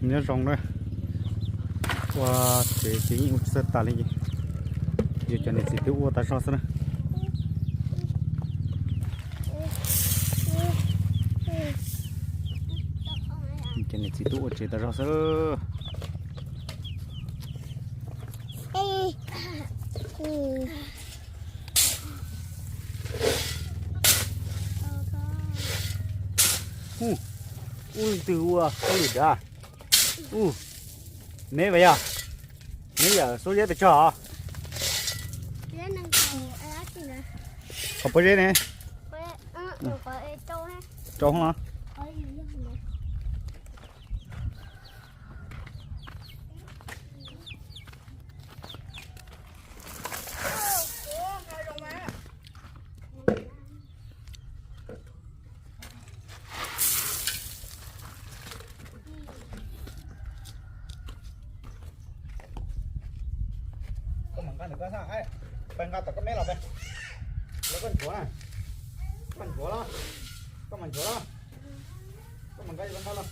Nyob zoo na, ua tsev ces yeej ua tsis txawj tas li, yog cov niam txiv twb ua tas zog xwb na. Cov niam txiv twb ua tsev tas zog xwb. Ub, ub, leej twg ua ua lwm dav. Ub, neb vas yog, neb yawm xub zeb pes tsawg os? Qhov pob zeb ne? Rau los. Koj mam nqa ntawm koj, pais nqa tom koj meb los pais. Los koj ntsuav na, koj mam ntsuav los, koj mam ntsuav los, koj mam nqa los.